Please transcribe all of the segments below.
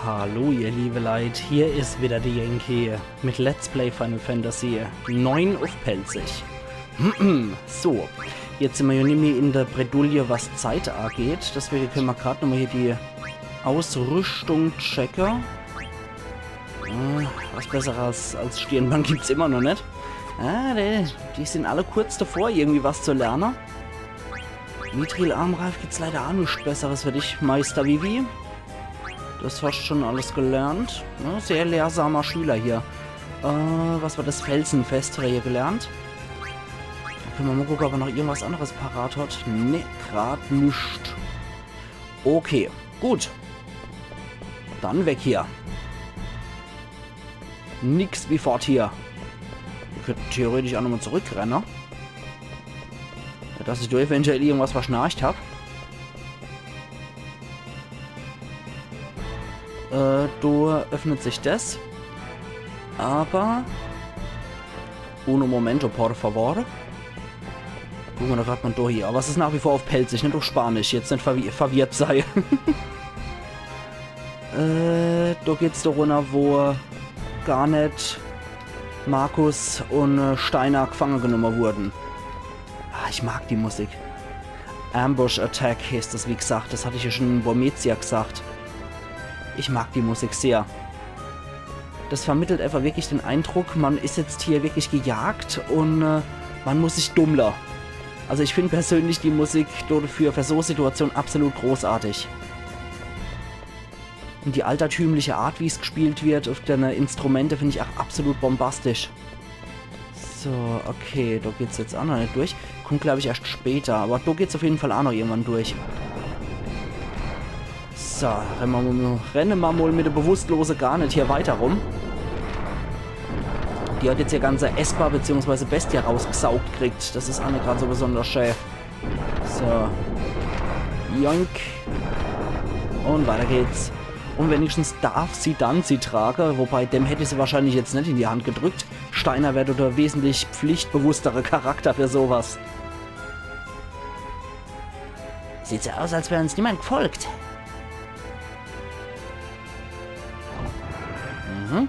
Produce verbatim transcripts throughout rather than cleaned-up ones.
Hallo ihr liebe Leit, hier is wieder de Yankee mit Let's Play Final Fantasy neun uff Pälzisch. So, jetzt sin mer jo nimmi in de Bredouille, was Zeit ageht. Deswege kenne mer grad nochmol hier die Ausrüschtung checke. Äh, was Besseres als Stirnband gibt's immer noch net. Ah, die, die sin alle kurz davor, irgendwie was zu lerne. Mithril-Armreif gibt's leider aa nix Besseres für dich, Meister Vivi. Das hast schon alles gelernt. Ne? Sehr lehrsamer Schüler hier. Äh, was war das? Felsenfest hat er hier gelernt. Dann kenne mer mol gucke, ob er noch irgendwas anderes parat hat. Nee, grad nix. Okay, gut. Dann weg hier. Nix wie fort hier. Ich könnt theoretisch aa nochmol zurückrenne. Ja, dass ich do eventuell irgendwas verschnarcht hab. Äh, do öffnet sich das. Aber... Uno momento, por favor. Gucke mer doch grad mol do hier. Aber es is nach wie vor uff Pälzisch, net uff Spanisch. Jetzt net verwi verwirrt sei. Äh, do geht's do runner, wo Garnet, Markus un, äh, Steiner gefange genomme wurden. Ah, ich mag die Musik. Ambush Attack heißt das, wie gesagt. Das hat ich jo schon in Burmecia gesagt. Ich mag die Musik sehr. Das vermittelt einfach wirklich den Eindruck, man is jetzt hier wirklich gejagt un, äh, man muss sich dummle. Also ich find persönlich die Musik dafür, für so Situation absolut großartig. Un die altertümliche Art, wie's gespielt wird, uff dene Instrumente, find ich aa absolut bombastisch. So, okay, do geht's jetzt aa noch net durch. Kommt, glaub ich, erscht später, aber do geht's uff jeden Fall aa noch irgendwann durch. So, renne mer mol, renne mer mol mit de bewusstlose Garnet hier weiter rum. Die hat jetzt ihr ganze Esper beziehungsweise Bestie rausgesaugt kriegt. Das is aa net grad so besonders schä. So. Joink. Un weiter geht's. Un wenigstens darf Zidane sie trage, wobei dem hätt ich se wahrscheinlich jetzt net in die Hand gedrückt. Steiner wär do de wesentlich pflichtbewusstere Charakter für sowas. Sieht so aus, als wär uns niemand gefolgt. Mhm.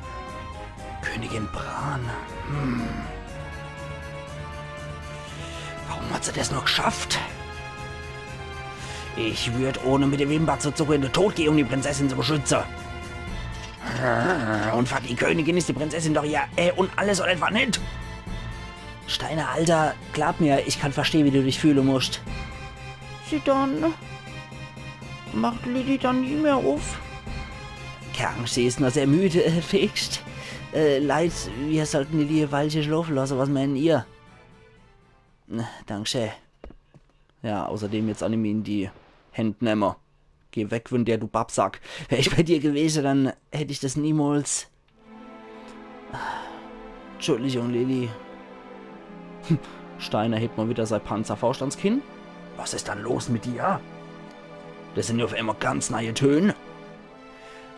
Königin Bran. Hm. Warum hat se das nur geschafft? Ich würd ohne mit de Wimper zu zucke in de Tod gehe, um die Prinzessin zu beschütze. Un für die Königin is die Prinzessin doch ihr Äh un alles, oder etwa net? Steiner, Alter, glaub mir, ich kann verstehe, wie du dich fühle muscht. Zidane, macht Lili dann nie mehr uff? Kei Angscht, sie is nur sehr müde, äh, Fegscht. Äh, Leit, mir sollten Lili e Weilche schlofe losse, was meenen ihr? Na, dankschä. Ja, außerdem jetzt aa nimmi in die Händ nemme. Geh weg von der, du Babbsack. Wär ich bei dir gewese, dann hätt ich das niemals. Entschuldigung, Lili. Hm. Steiner hebt mol wieder sei Panzerfauscht ans Kinn. Was is dann los mit dir? Das sin jo uff emol ganz neie Tön.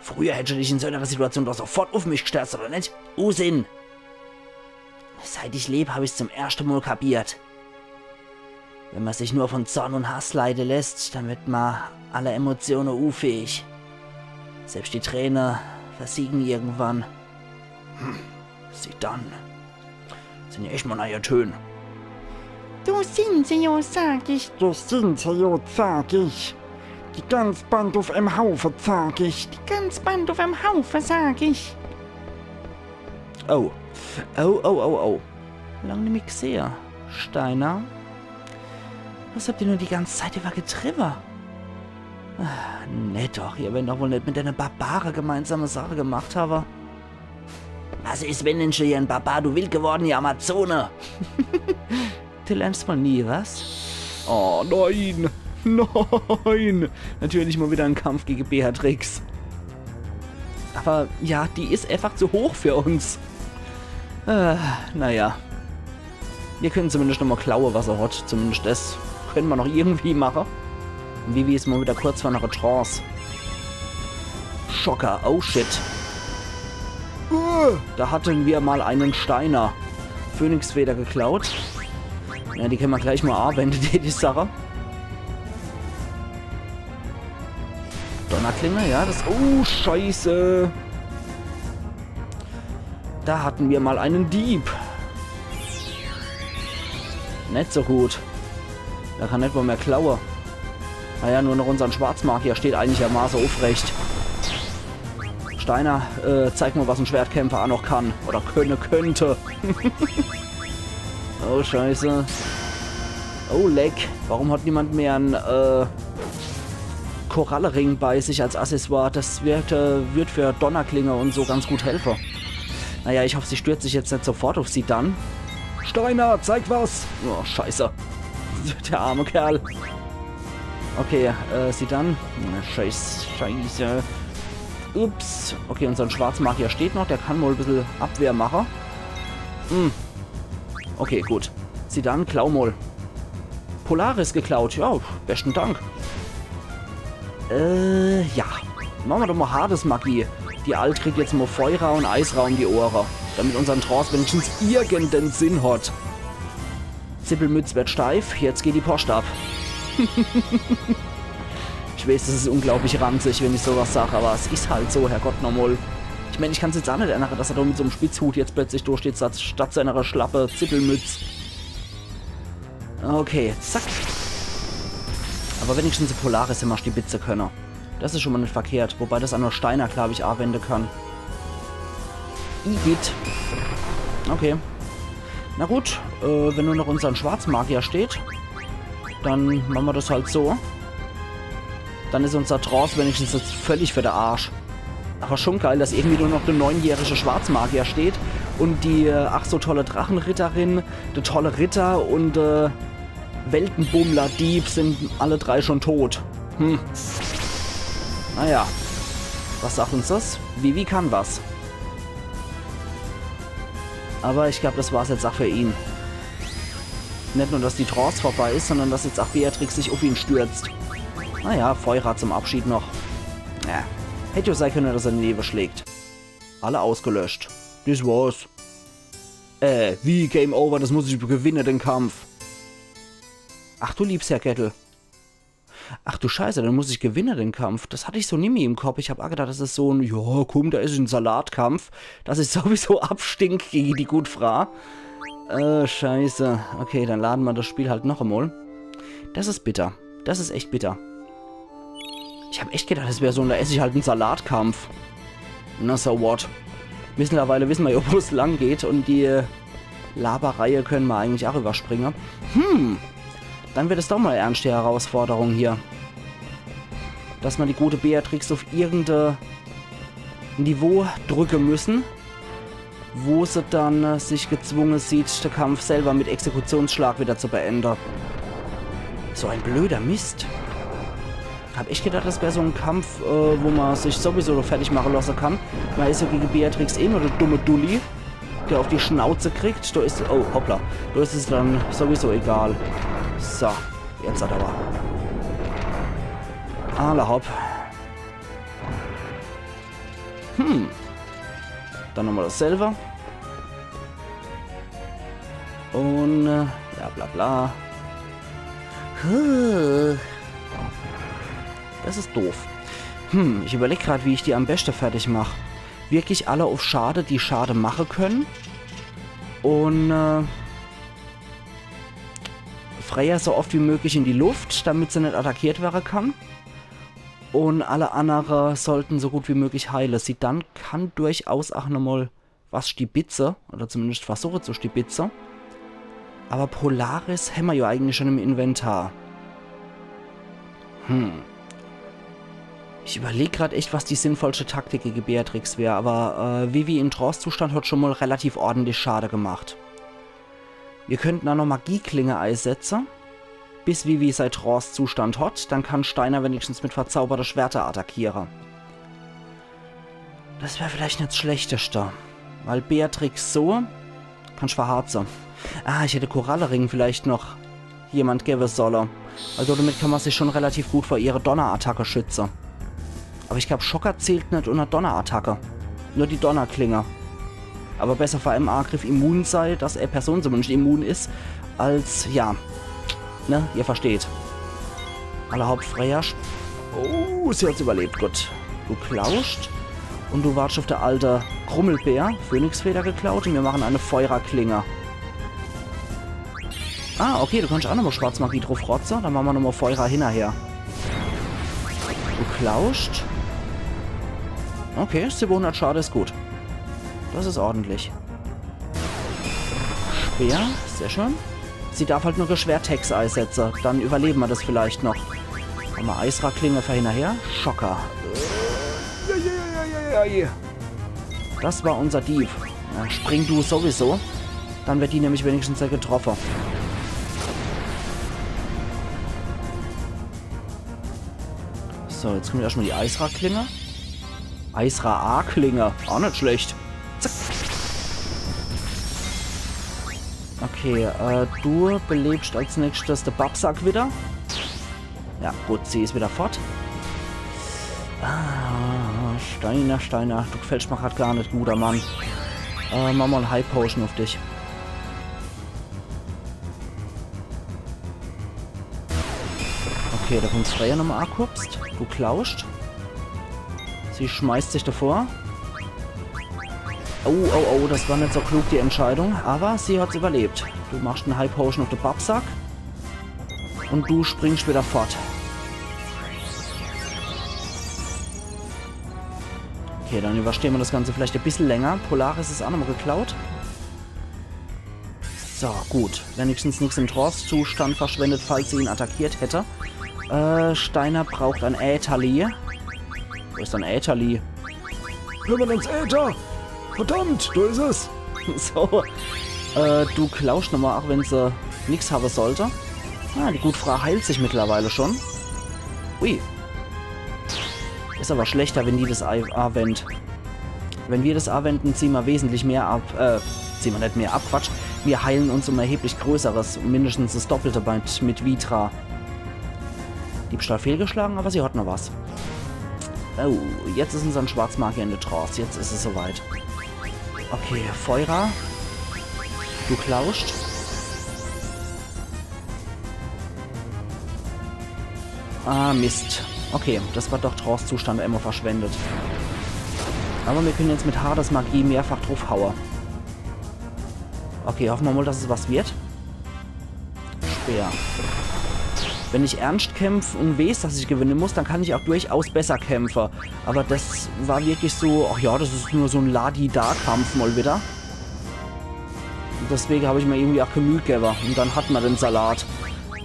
Früher hättsch du dich in so ener Situation doch sofort uff mich gestürzt, oder net? Unsinn! Seit ich leb, hab ich's zum erschte Mol kapiert. Wenn man sich nur von Zorn un Hass leite lässt, dann wird man aller Emotione unfähig. Selbst die Träne versiegen irgendwann. Hm, Zidane. Sin jo echt mol neie Tön. Do sin se jo, sag ich. Do sin se jo, sag ich. Die ganz Band uff em Haufe, sag ich. Die ganz Band uff em Haufe, sag ich. Oh. Oh, oh, oh, oh. Lang nimmi gsehe. Steiner. Was habt ihr nur die ganz Zeit über getriwwe? Ah, nee doch, ihr werren doch wohl net mit ene Barbare gemeinsame Sache gemacht hawwe. Was is, wenn en schon hier en Barbar, du wild gewordene Amazone? Du lernst mol nie was. Oh, nein. Nein. Natürlich mol wieder en Kampf gege Beatrix. Aber ja, die is einfach zu hoch für uns. Äh, naja. Mir können zumindest nochmol klaue, was er hat. Zumindest das können mer noch irgendwie mache. Un Vivi is mol wieder kurz vor ener Trance. Schocker, oh shit. Uh, da hatten wir mal einen Steiner. Phönixfeder geklaut. Ja, die kenne mer gleich mol awende, die, die Sache. Dann Klinge, ja, das... Oh, Scheiße. Da hatten wir mal einen Dieb. Net so gut. Der kann net mal mehr klaue. Naja, nur noch unsern Schwarzmagier steht einigermaßen aufrecht. Steiner, äh, zeig mal, was ein Schwertkämpfer auch noch kann. Oder könne, könnte. Oh, Scheiße. Oh, leck. Warum hat niemand mehr einen, äh, Korallering bei sich als Accessoire? Das wird, äh, wird für Donnerklinge und so ganz gut helfen. Naja, ich hoffe, sie stürzt sich jetzt nicht sofort auf Zidane. Steiner, zeig was! Oh, Scheiße. Der arme Kerl. Okay, äh, Zidane. Na, Scheiß, Scheiße. Ups. Okay, unsern Schwarzmagier steht noch. Der kann wohl ein bisschen Abwehr machen. Hm. Okay, gut. Zidane, klau mal. Polaris geklaut. Ja, besten Dank. Äh, ja. Mache mer doch mal Hades-Magie. Die Alt kriegt jetzt mal Feuer und Eisra um die Ohre. Damit unsern Trance wenigstens irgendeinen Sinn hat. Zippelmütz wird steif, jetzt geht die Post ab. Ich weiß, das ist unglaublich ranzig, wenn ich sowas sag, aber es ist halt so, Herrgott nochmal. Ich mein, ich kann's jetzt auch net ännere, dass er da mit so einem Spitzhut jetzt plötzlich durchsteht, statt, statt seiner schlappe Zippelmütz. Okay, zack. Aber wenigstens Polaris hämmer stibitze könne. Das ist schon mal net verkehrt, wobei das auch nur Steiner, glaub ich, anwende kann. Igitt. Okay. Na gut, äh, wenn nur noch unsern Schwarzmagier steht, dann mache mer das halt so. Dann ist unser Trance wenigstens jetzt völlig für de Arsch. Aber schon geil, dass irgendwie nur noch der neunjährige Schwarzmagier steht und die, äh, ach so tolle Drachenritterin, der tolle Ritter und, äh, Weltenbummler-Dieb sind alle drei schon tot. Hm. Naja. Was sagt uns das? Vivi kann was. Aber ich glaub, das war's jetzt auch für ihn. Net nur, dass die Trance vorbei ist, sondern dass jetzt auch Beatrix sich auf ihn stürzt. Naja, Feuer zum Abschied noch. Ja. Hätte ja sein können, dass er daneben schlägt. Alle ausgelöscht. Das war's. Äh, wie Game Over? Das muss ich gewinnen, den Kampf. Ach du liebes Herrgöttel. Ach du Scheiße, den muss ich gewinnen, den Kampf. Das hatt ich so nimmi im Kopf. Ich hab auch gedacht, das ist so ein, ja, komm, da ist ein Salatkampf. Dass ich sowieso abstink gegen die gut Frau. Äh, Scheiße. Okay, dann lade mer das Spiel halt noch einmal. Das ist bitter. Das ist echt bitter. Ich hab echt gedacht, das wär so ein, da esse ich halt einen Salatkampf. Na so what. Mittlerweile wissen mer ja, wo es lang geht und die, äh, Laberreihe können mer eigentlich auch überspringen. Hm, dann wird es doch mal ernst, die Herausforderung hier. Dass mer die gute Beatrix auf irgendein Niveau drücken müssen, wo se dann, äh, sich gezwungen sieht, den Kampf selber mit Exekutionsschlag wieder zu beenden. So ein blöder Mist. Hab ich gedacht, das wär so ein Kampf, äh, wo mer sich sowieso fertig machen lassen kann. Mer ist ja gegen Beatrix eh nur der dumme Dulli, der auf die Schnauze kriegt. Da ist, oh, hoppla. Da ist es dann sowieso egal. So, jetzt hat er aber. Alla hopp. Hm. Dann nochmal dasselbe. Und, äh, ja, bla bla. Huh. Das ist doof. Hm, ich überleg grad, wie ich die am besten fertig mach. Wirklich alle auf Schade, die Schade machen können. Und, äh, Freya so oft wie möglich in die Luft, damit sie nicht attackiert werden kann. Und alle anderen sollten so gut wie möglich heilen. Zidane kann durchaus auch nochmal was stibitze, oder zumindest versuche zu stibitze. Aber Polaris hämmer ja eigentlich schon im Inventar. Hm. Ich überleg grad echt, was die sinnvollste Taktik gegen Beatrix wär, aber, äh, Vivi im Trance-Zustand hat schon mal relativ ordentlich Schade gemacht. Wir könnten auch noch Magieklinge einsetzen, bis Vivi sei Trance-Zustand hat, dann kann Steiner wenigstens mit verzauberte Schwerter attackieren. Das wär vielleicht net das Schlechteste. Weil Beatrix so, kannst verharze. Ah, ich hätte Korallering vielleicht noch jemand geben sollen. Also damit kann man sich schon relativ gut vor ihre Donnerattacke schützen. Aber ich glaub, Schocker zählt net unter Donnerattacke. Nur die Donnerklinge. Aber besser vor einem Angriff immun sei, dass eine Person zumindest immun ist, als, ja. Ne, ihr versteht. Alla hopp, Freya. Oh, sie hat's überlebt, gut. Du klauscht. Und du wartsch auf der alte Krummelbär. Phönixfeder geklaut und mir machen eine Feuerklinge. Ah, okay, du kannst auch nochmal Schwarzmagie drauf rotze. Dann machen wir nochmal Feuer hinterher. Du klauscht. Okay, siebehundert Schade ist gut. Das ist ordentlich. Speer, sehr schön. Sie darf halt nur Geschwertex einsetze. Dann überleben wir das vielleicht noch. Nochmal Eisraklinge für hinterher. Schocker. Das war unser Dieb. Ja, spring du sowieso. Dann wird die nämlich wenigstens getroffen. So, jetzt kommt erstmal die Eisra-Klinge. Eisra-A-Klinge. Auch nicht schlecht. Zack. Okay, äh, du belebst als nächstes de Babsack wieder. Ja, gut, sie ist wieder fort. Ah, Steiner, Steiner, du gefällst mir grad gar nicht, guter Mann. Äh, mach mal High Potion auf dich. Okay, da kommt Freya nochmal angehupst. Du klauscht. Sie schmeißt sich davor. Oh, oh, oh, das war nicht so klug, die Entscheidung. Aber sie hat's überlebt. Du machst en High Potion auf de Babsack. Und du springst wieder fort. Okay, dann überstehen wir das Ganze vielleicht ein bisschen länger. Polaris ist auch nochmal geklaut. So, gut. Wenigstens nichts im Trance-Zustand verschwendet, falls sie ihn attackiert hätte. Äh, Steiner braucht ein Ätherli. Wo ist ein Ätherli? Wenn man ans Äther! Verdammt, da ist es! So. Äh, du klauscht nochmal, auch wenn sie nix haben sollte. Ah, die gute Frau heilt sich mittlerweile schon. Ui. Ist aber schlechter, wenn die das ei- anwendet. Wenn wir das anwenden, ziehen wir wesentlich mehr ab. Äh, ziehen wir nicht mehr ab, Quatsch. Wir heilen uns um erheblich Größeres, um mindestens das Doppelte bei, mit Vitra. Diebstahl fehlgeschlagen, aber sie hat noch was. Oh, jetzt ist unser Schwarzmagier in der Trance. Jetzt ist es soweit. Okay, Feuer. Du klauscht. Ah, Mist. Okay, das war doch Trance-Zustand immer verschwendet. Aber wir können jetzt mit Hades Magie mehrfach draufhauen. Okay, hoffen wir mal, dass es was wird. Speer. Wenn ich ernst kämpfe und weiß, dass ich gewinnen muss, dann kann ich auch durchaus besser kämpfen. Aber das war wirklich so, ach ja, das ist nur so ein Ladi-Da-Kampf mal wieder. Und deswegen habe ich mir irgendwie auch Gemüh gegeben. Und dann hat man den Salat.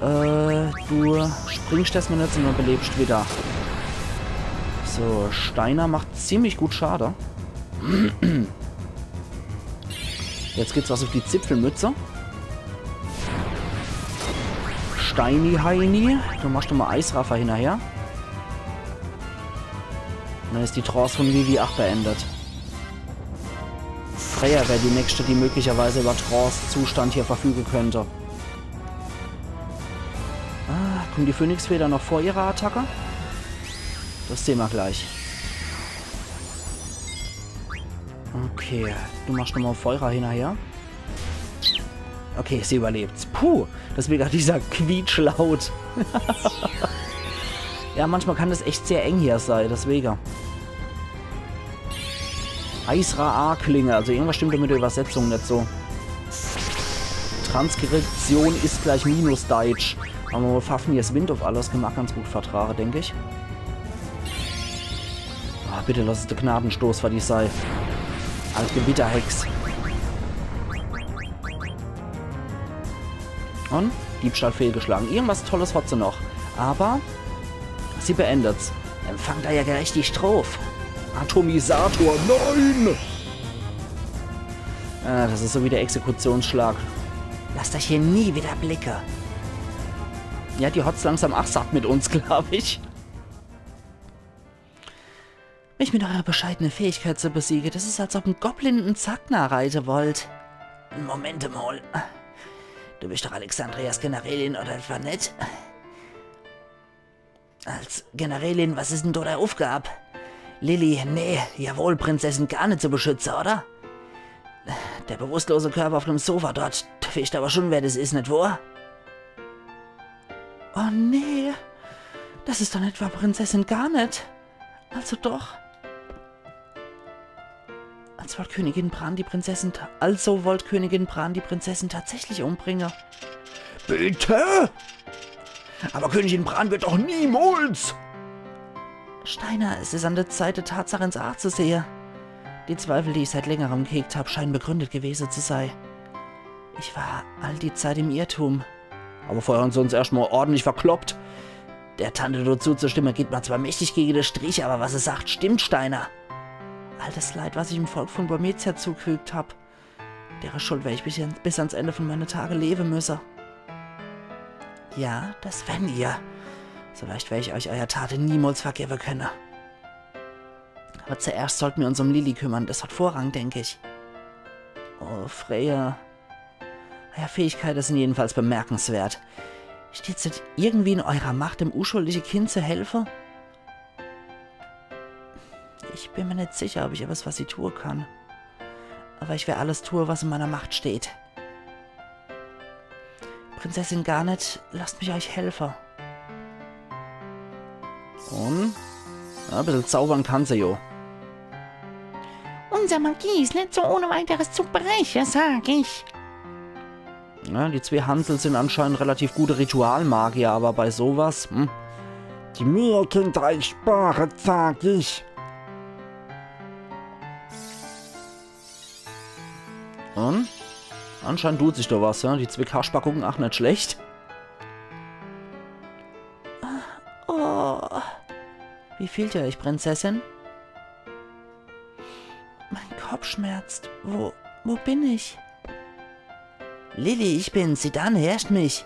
Äh, du springst erstmal nicht, sondern belebst wieder. So, Steiner macht ziemlich gut Schade. Jetzt gibt's was auf die Zipfelmütze. Steini Heini. Du machst doch mal Eisraffer hinterher. Und dann ist die Trance von Vivi auch beendet. Freya wäre die nächste, die möglicherweise über Trance-Zustand hier verfügen könnte. Ah, kommt die Phönixfeder noch vor ihrer Attacke? Das sehen wir gleich. Okay, du machst nochmal Feuer hinterher. Okay, sie überlebt's. Puh, deswegen auch dieser Quietschlaut. Ja, manchmal kann das echt sehr eng hier sein, deswegen. Eisra-A-Klinge, also irgendwas stimmt da mit der Übersetzung nicht so. Transkription ist gleich Minus-Deutsch. Aber Fafnirs Wind auf alles gemacht, ganz gut vertragen, denke ich. Ah, bitte lass es der Gnadenstoß für die sei. Als Gewitterhex. Und Diebstahl fehlgeschlagen. Irgendwas Tolles hat sie noch. Aber sie beendet's. Empfangt ihr ja gerecht die Stroph. Atomisator, nein! Ah, das ist so wie der Exekutionsschlag. Lasst euch hier nie wieder blicke. Ja, die hat's langsam ach satt mit uns, glaub ich. Mich mit eurer bescheidenen Fähigkeit zu besiegen, das ist, als ob ein Goblin einen Zack nachreiten wollt. Moment mal. Du bist doch Alexandrias Generälin, oder etwa net? Als Generälin, was ist denn da deine Aufgabe? Lilly, nee, jawohl, Prinzessin Garnet zu beschützen, oder? Der bewusstlose Körper auf dem Sofa dort, du weißt aber schon, wer das ist, nicht wahr? Oh nee. Das is doch net wahr, Prinzessin Garnet. Also doch. Als wollt Königin Bran die Prinzessin ta-, also wollt Königin Bran die Prinzessin tatsächlich umbringe. Bitte? Aber Königin Bran wird doch niemals... Steiner, es is an der Zeit, de Tatsache ins Aach zu sehe. Die Zweifel, die ich seit längerem gehegt hab, scheinen begründet gewese zu sei. Ich war all die Zeit im Irrtum. Aber vorher hän se uns erscht mal ordentlich verkloppt. Der Tante do zuzustimme, geht ma zwar mächtig gege de Strich, aber was se sagt, stimmt, Steiner. All das Leid, was ich em Volk von Burmecia zugefügt hab, dere Schuld wer ich bis, bis ans Ende von meine Tage lewe müsse. Ja, das wenn ihr. So leicht wer ich euch euer Tate niemals vergewe könne. Aber zuerscht sollten mir uns um Lili kümmern. Das hat Vorrang, denk ich. Oh, Freya. Eure Fähigkeite sin jedenfalls bemerkenswert. Steht's net irgendwie in eurer Macht, dem uschuldige Kind zu helfe? Ich bin mir net sicher, ob ich etwas für sie tue kann. Aber ich wer alles tue, was in meiner Macht steht. Prinzessin Garnet, lasst mich euch helfe. Und? Ja, e bissel zaubern kann se jo. Unser Magie is net so ohne weiteres zu breche, sag ich. Ja, die zwee Hansel sin anscheinend relativ gute Ritualmagier, aber bei sowas, hm. Die Mühe könnt ihr euch spare, sag ich. Und? Anscheinend tut sich do was, ja? Die zwee Kasper gucken ach net schlecht. Oh. Wie fühlt ihr euch, Prinzessin? Mein Kopf schmerzt. Wo, wo bin ich? Lili, ich bin's, Zidane, heerscht mich?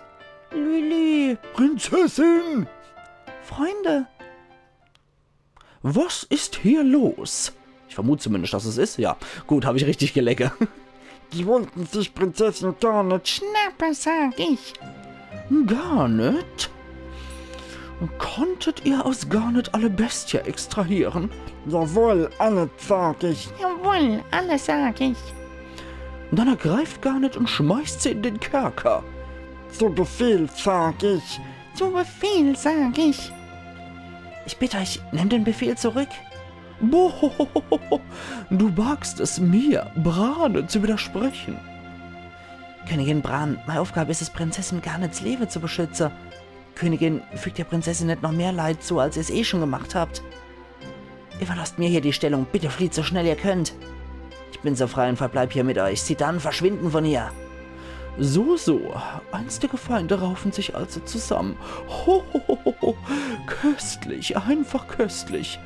Lili, Prinzessin! Freunde! Was ist hier los? Ich vermut zumindest, dass es is. Ja, gut, hab ich richtig gelege. Die wollten sich Prinzessin Garnet schnappe, sag ich. Garnet? Konntet ihr aus Garnet alle Bestie extrahieren? Jawohl, alle, sag ich. Jawohl, alle, sag ich. Dann ergreift Garnet und schmeißt sie in den Kerker. Zu Befehl, sag ich. Zu Befehl, sag ich. Ich bitte euch, nehmt den Befehl zurück. Boah, du wagst es mir, Bran, zu widersprechen. Königin Bran, meine Aufgabe is es, Prinzessin Garnets Lewe zu beschütze. Königin, fügt der Prinzessin net noch mehr Leid zu, als ihr es eh schon gemacht habt. Überlasst mir hier die Stellung, bitte flieht so schnell ihr könnt. Ich bin so frei und verbleib hier mit euch. Zidane, verschwinden von hier. So, so. Einstige Feinde raufen sich also zusammen. Ho, ho, ho, ho, ho. Köstlich, einfach köstlich.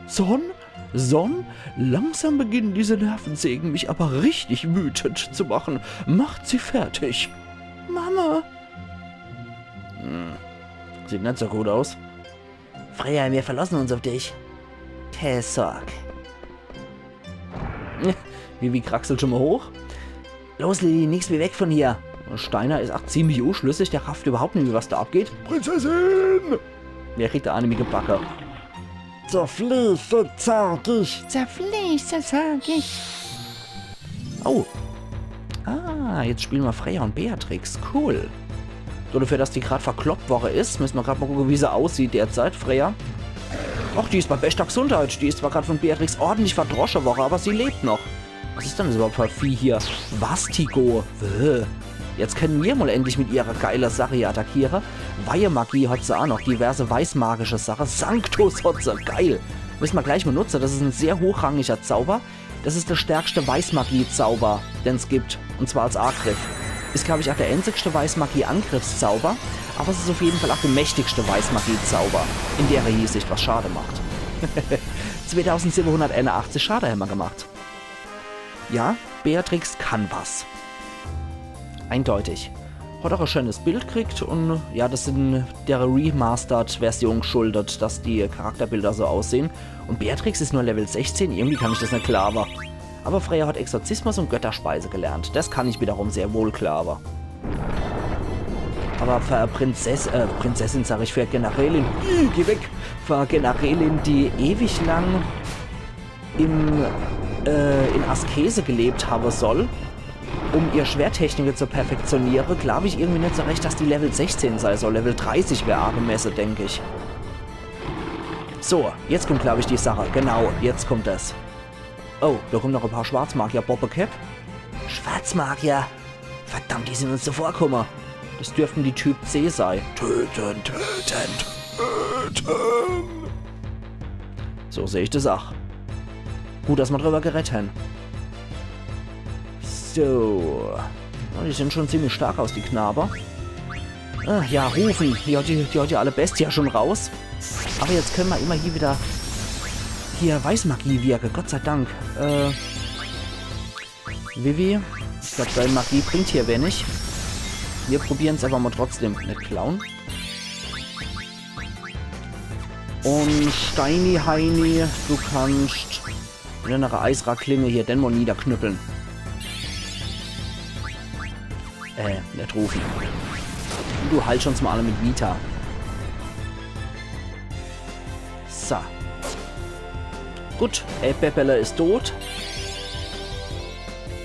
Zidane, Zidane, langsam beginnen diese Nervensägen mich aber richtig wütend zu machen. Macht sie fertig. Mama. Hm. Sieht net so gut aus. Freya, wir verlassen uns auf dich. Keine Sorg. Vivi kraxelt schon mal hoch. Los, Lili, nix wie weg von hier. Steiner is ach ziemlich unschlüssig, der rafft überhaupt net, was da abgeht. Prinzessin! Wer kriegt da eine mit gebacke? Zerfließe, sag ich. Zerfließe, sag ich. Oh. Ah, jetzt spielen wir Freya und Beatrix. Cool. So, dafür, dass die grad verkloppt worre is, müssen wir grad mal gucken, wie sie aussieht derzeit, Freya. Och, die is bei bester Gesundheit. Die is zwar grad von Beatrix ordentlich verdrosche worre, aber sie lebt noch. Was is denn das überhaupt für e Vieh hier? Wastigo. Bäh. Jetzt können wir mal endlich mit ihrer geile Sache hier attackieren. Weihemagie hat sie auch noch. Diverse weißmagische Sache. Sanctus hat sie. Geil. Müssen wir gleich mal nutzen. Das is ein sehr hochrangiger Zauber. Das is der stärkste Weißmagie-Zauber, den's gibt. Und zwar als Angriff. Is, glaub ich, auch der einzigste Weißmagie-Angriffszauber, aber es is auf jeden Fall auch der mächtigste Weißmagie-Zauber, in der Hinsicht, was Schade macht. Zweitausendsiebenhunderteinundachtzig Schade hämmer gemacht. Ja, Beatrix kann was. Eindeutig. Hat auch ein schönes Bild kriegt und ja, das in der Remastered-Version geschuldet, dass die Charakterbilder so aussehen. Und Beatrix is nur Level sechzehn, irgendwie kann ich das net glauben. Aber Freya hat Exorzismus und Götterspeise gelernt. Das kann ich wiederum sehr wohl glauben. Aber für Prinzess-, äh, Prinzessin sag ich, für Generälin, ih, geh weg, für Generälin, die ewig lang im, äh, in Askese gelebt haben soll, um ihr Schwerttechnik zu perfektionieren, glaub ich irgendwie net so recht, dass die Level sechzehn sei soll. Level dreißig wär angemesse, denk ich. So, jetzt kommt, glaub ich, die Sache. Genau, jetzt kommt es. Oh, da kommen noch ein paar Schwarzmagier, Bobbekap. Schwarzmagier? Verdammt, die sind uns zuvorkomme. Das dürften die Typ C sei. Töten, töten, töten. So seh ich das auch. Gut, dass wir drüber geredet haben. So. Ja, die sehen schon ziemlich stark aus, die Knabe. Ah, ja, rufen. Die hat die, die hat ja alle Bestia schon raus. Aber jetzt können wir immerhin wieder hier Weißmagie wirken. Gott sei Dank. Äh, Vivi, ich glaub, deine Magie bringt hier wenig. Wir probieren's aber mal trotzdem. Nicht klauen. Und Steini Heini, du kannst mit einer Eisraklinge hier den mal niederknüppeln. Äh, nicht rufen. Du heilst uns mal alle mit Vita. So. Gut, Erdbeerpelle ist tot.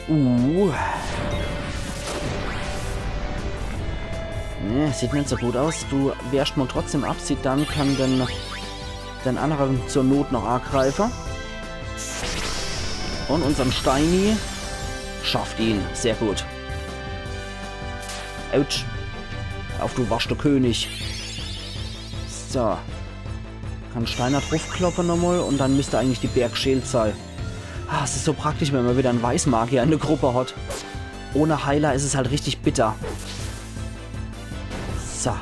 Uh. Ne, sieht nicht so gut aus. Du wehrst mal trotzdem ab. Zidane kann den, den anderen zur Not noch angreifen. Und unseren Steini schafft ihn. Sehr gut. Autsch. Auf, du warst der König. So. Kann Steiner draufkloppen nochmal und dann müsste eigentlich die Berg geheilt sein. Ah, es ist so praktisch, wenn man wieder einen Weißmagier in der Gruppe hat. Ohne Heiler ist es halt richtig bitter. So.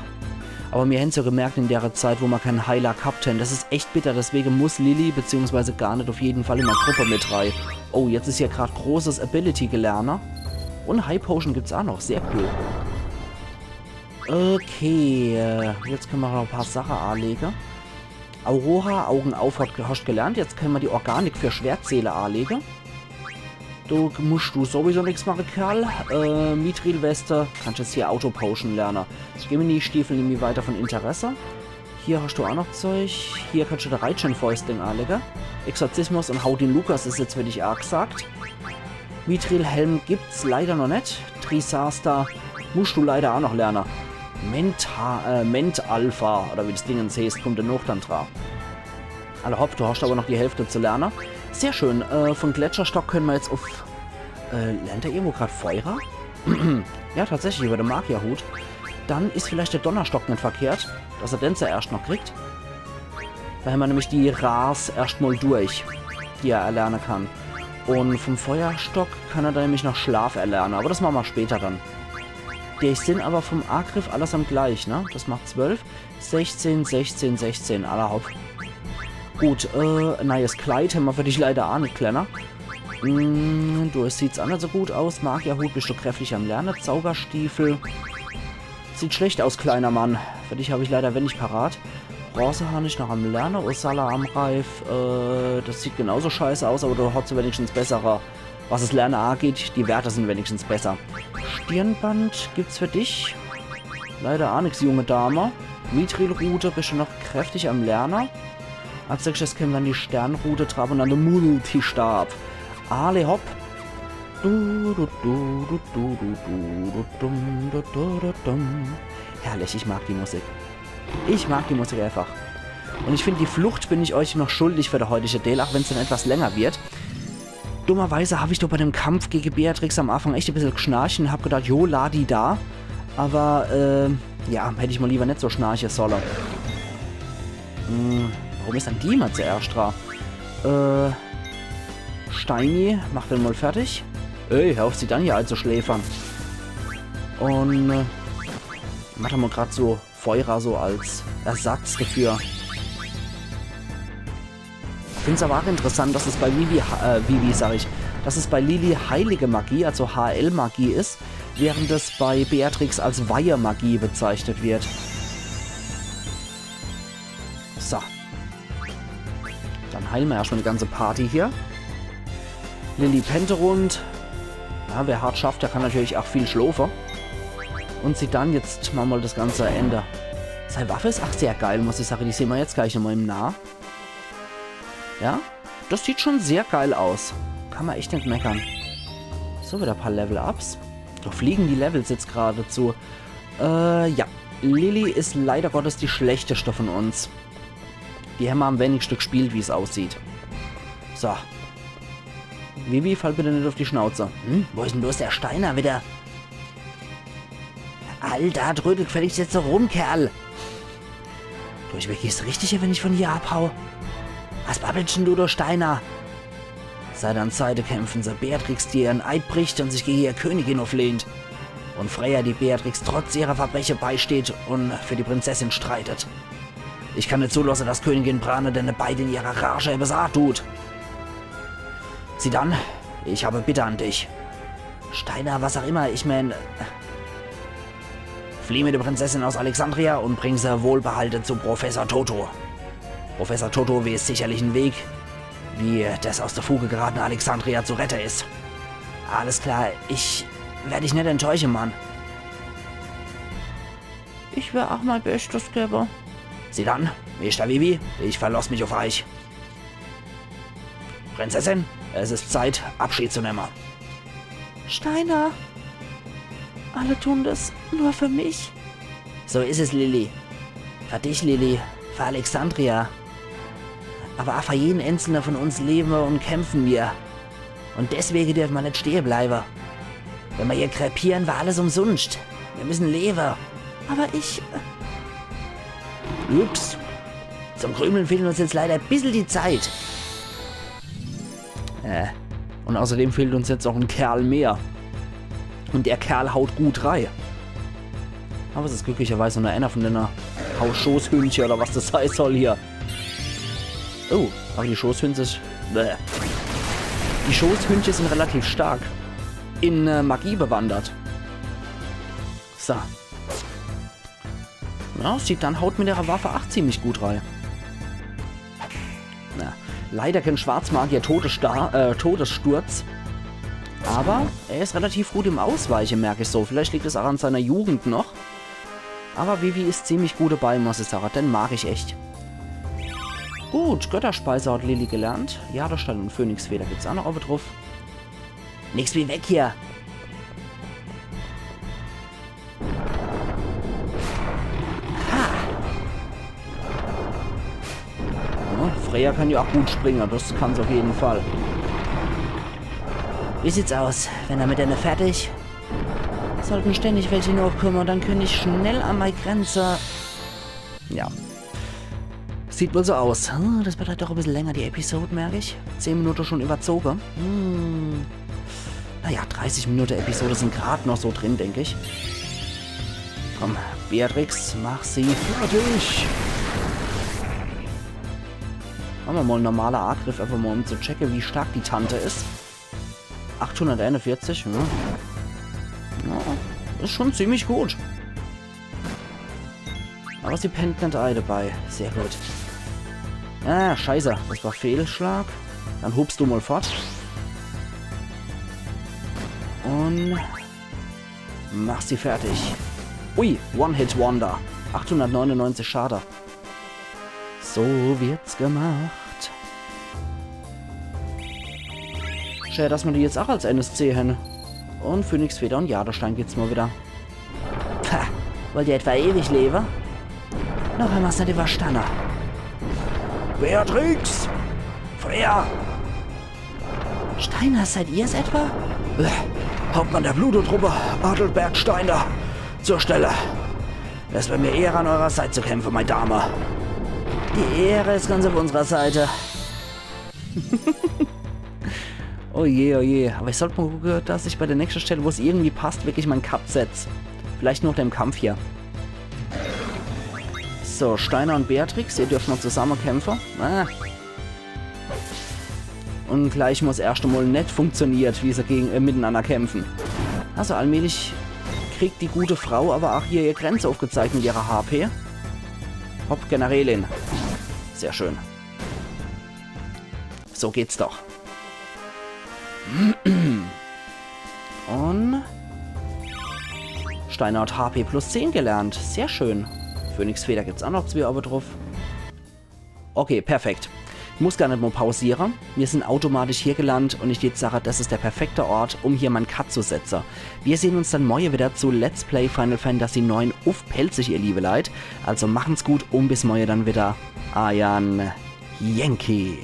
Aber mir hätten's ja gemerkt in der Zeit, wo wir keinen Heiler gehabt haben. Das ist echt bitter, deswegen muss Lilly beziehungsweise Garnet auf jeden Fall in der Gruppe mit rein. Oh, jetzt ist hier grad großes Ability-Gelerne. Und High Potion gibt's auch noch, sehr cool. Okay, äh, jetzt können wir noch ein paar Sachen anlegen. Aurora, Augen auf, hat, hast gelernt. Jetzt können wir die Organik für Schwertseele anlegen. Du musst du sowieso nichts machen, Kerl. Äh, Mithril-Weste, kannst jetzt hier Auto-Potion lernen. Gemini-Stiefel, irgendwie weiter von Interesse. Hier hast du auch noch Zeug. Hier kannst du der Reitschirm-Fäustling anlegen. Exorzismus und Hau den Lukas ist jetzt für dich auch gesagt. Mithril-Helm gibt's leider noch nicht. Trisaster musst du leider auch noch lernen. Menta, äh, Ment Alpha, oder wie das Dingens heißt, kommt danach dann dran. Alla hopp, du hast aber noch die Hälfte zu lernen. Sehr schön. Äh, von Gletscherstock können wir jetzt auf... Äh, lernt er irgendwo grad Feuer? Ja, tatsächlich, über den Magierhut. Dann ist vielleicht der Donnerstock nicht verkehrt, dass er den zuerst noch kriegt. Da haben wir nämlich die Ras erstmal durch, die er erlernen kann. Und vom Feuerstock kann er dann nämlich noch Schlaf erlernen, aber das machen wir später dann. Die sind aber vom Angriff allesamt gleich, ne? Das macht zwölf. Sechzehn, sechzehn, sechzehn, alla hopp. Gut, äh, neues Kleid haben wir für dich leider auch nicht, Kleiner. Mm, du, es sieht's auch nicht so gut aus. Magierhut, bist du kräftig am Lernen. Zauberstiefel. Sieht schlecht aus, kleiner Mann. Für dich habe ich leider wenig parat. Bronzehahn ist noch am Lernen. Osala am Reif. Äh, das sieht genauso scheiße aus, aber du hast wenigstens bessere Was das Lernen angeht, die Werte sind wenigstens besser. Stirnband gibt's für dich. Leider auch nix, junge Dame. Mithril-Rute, bist du noch kräftig am Lernen. Als nächstes kommt dann die Sternrute drauf und dann der Multistab. Alle hopp. Du, du, du, du, du, du, du, du, dum, du, du, du, dum. Herrlich, ich mag die Musik. Ich mag die Musik einfach. Und ich finde, die Flucht bin ich euch noch schuldig für der heutige Deel, auch wenn's dann etwas länger wird. Dummerweise hab ich doch bei dem Kampf gegen Beatrix am Anfang echt ein bisschen geschnarcht und hab gedacht, jo, ladi da. Aber, äh, ja, hätte ich mal lieber nicht so schnarchen sollen. Hm, warum ist dann die mal zuerst dran? Äh, Steini, mach den mal fertig. Ey, hör auf, sie dann hier einzuschläfern. Und, äh, mach doch mal grad so Feuer so als Ersatz dafür. Find's aber auch interessant, dass es bei Vivi, äh, Vivi sag ich, dass es bei Lilly heilige Magie, also H L-Magie ist, während es bei Beatrix als Weihe-Magie bezeichnet wird. So. Dann heilen wir erstmal die ganze Party hier. Lilly pennt rund. Ja, wer hart schafft, der kann natürlich auch viel schlofe. Und Zidane, jetzt machen wir das ganze Ende. Seine Waffe ist auch sehr geil, muss ich sagen. Die sehen wir jetzt gleich nochmal im Nah. Ja, das sieht schon sehr geil aus. Kann man echt nicht meckern. So, wieder ein paar Level-Ups. Da fliegen die Levels jetzt geradezu. Äh, ja. Lilly ist leider Gottes die schlechteste von uns. Die hämmer am wenigste gspielt, wie's aussieht. So. Vivi, fall bitte net uff die Schnauze. Hm? Wo is denn bloß der Steiner wieder? Alter, trödel gefälligst jetzt so rum, Kerl. Du, ich, mir geht's richtig, wenn ich von hier abhau. Was babbelst denn du, du Steiner? Seite an Seite kämpfen se. Beatrix, die ihren Eid bricht und sich gegen ihre Königin auflehnt. Und Freya, die Beatrix trotz ihrer Verbrechen beisteht und für die Prinzessin streitet. Ich kann net zulasse, dass Königin Brane denne beide in ihrer Rage ihr Besagt tut. Zidane, ich habe Bitte an dich. Steiner, was auch immer, ich mein, flieh mit der Prinzessin aus Alexandria und bring se wohlbehalte zu Professor Toto. Professor Toto weeß sicherlich en Weg, wie des aus de Fuge geratene Alexandria zu rette is. Alles klar, ich werd dich net enttäusche, Mann. Ich werd auch mei Beschtes gewwe. Zidane, Meister Vivi, ich verlass mich uff eich. Prinzessin, es is Zeit, Abschied zu nemme. Steiner, alle tun des nur für mich. So is es, Lilly. Für dich, Lilly. Für Alexandria. Aber auch für jeden einzelne von uns lebe und kämpfe mir. Und deswege dürfe mer net stehe bleibe. Wenn mer hier krepiere, war alles umsunscht. Mir müssen lebe. Aber ich... Ups. Zum Grübeln fehlt uns jetzt leider e bissel die Zeit. Äh. Und außerdem fehlt uns jetzt auch en Kerl mehr. Und der Kerl haut gut rei. Aber es is glücklicherweise nur einer von denne Hau-, Schoßhündche oder was des heiße soll hier. Oh, aber die Schoßhündche is, bäh. Die Schoßhündche sind relativ stark in, äh, Magie bewandert. So. Ja, Zidane haut mit ihrer Waffe auch ziemlich gut rei. Na, leider kein Schwarzmagier Todessta-, äh, Todessturz. Aber er is relativ gut im Ausweiche, merk ich so. Vielleicht liegt es auch an seiner Jugend noch. Aber Vivi is ziemlich gut dabei, muss ich sage. Den mag ich echt. Gut, Götterspeise hat Lilly gelernt. Jadestein und Phönixfeder gibt's auch noch oben drauf. Nix wie weg hier. Ha! Ja, Freya kann ja auch gut springe, des kann se auf jeden Fall. Wie sieht's aus? Wenn er mit denne fertig? Sollten ständig welche nochkomme, dann könnt ich schnell an mei Grenze. Ja. Sieht wohl so aus. Hm, des wird halt doch e bissel länger, die Episode, merk ich. Zehn Minute schon überzoge. Hm. Naja, dreißig Minute Episode sind grad noch so drin, denk ich. Komm, Beatrix, mach sie fertig. Mache mer mal en normaler Angriff, einfach mal um zu checke, wie stark die Tante is. Achthunderteinundvierzig, ja. Ja, is schon ziemlich gut. Aber sie pennt net ei dabei. Sehr gut. Ah, scheiße. Des war Fehlschlag. Dann hupst du mal fort. Und mach sie fertig. Ui, One-Hit-Wonder. Achthundertneunundneunzig Schade. So wird's gemacht. Schä, dass mer die jetzt auch als N S C hän. Und Phönixfeder und Jadestein gibt's mal wieder. Pah, wollt ihr etwa ewig lebe? Noch hämmer's net überstanne. Beatrix! Freya! Steiner, seid ihr's etwa? Äh, Hauptmann der Pluto-Truppe, Adelbert Steiner, zur Stelle. Es wär mir Ehre, an eurer Seit zu kämpfe, mei Dame. Die Ehre is ganz auf unserer Seite. Oh je, oh je. Aber ich sollt mal gucke, dass ich bei der nächste Stelle, wo's irgendwie passt, wirklich mein Cut setz. Vielleicht noch dem Kampf hier. So, Steiner und Beatrix, ihr dürft mal zusamme kämpfe. Ah. Und gleich, wo's erschte Mal net funktioniert, wie se gegen, äh, miteinander kämpfen. Also allmählich kriegt die gute Frau aber auch hier ihr Grenze aufgezeigt mit ihrer H P. Hopp, Generälin. Sehr schön. So geht's doch. Und Steiner hat H P plus zehn gelernt. Sehr schön. Phönixfeder gibt's auch noch zwei Obe drauf. Okay, perfekt. Muss gar net mo pausiere. Mir sin automatisch hier gelandet un ich würd sage, das is der perfekte Ort, um hier mein Cut zu setze. Wir sehn uns dann morje wieder zu Let's Play Final Fantasy neun uff Pälzisch, ihr liebe Leit. Also machen's gut un bis morje dann wieder. Eier Yankee.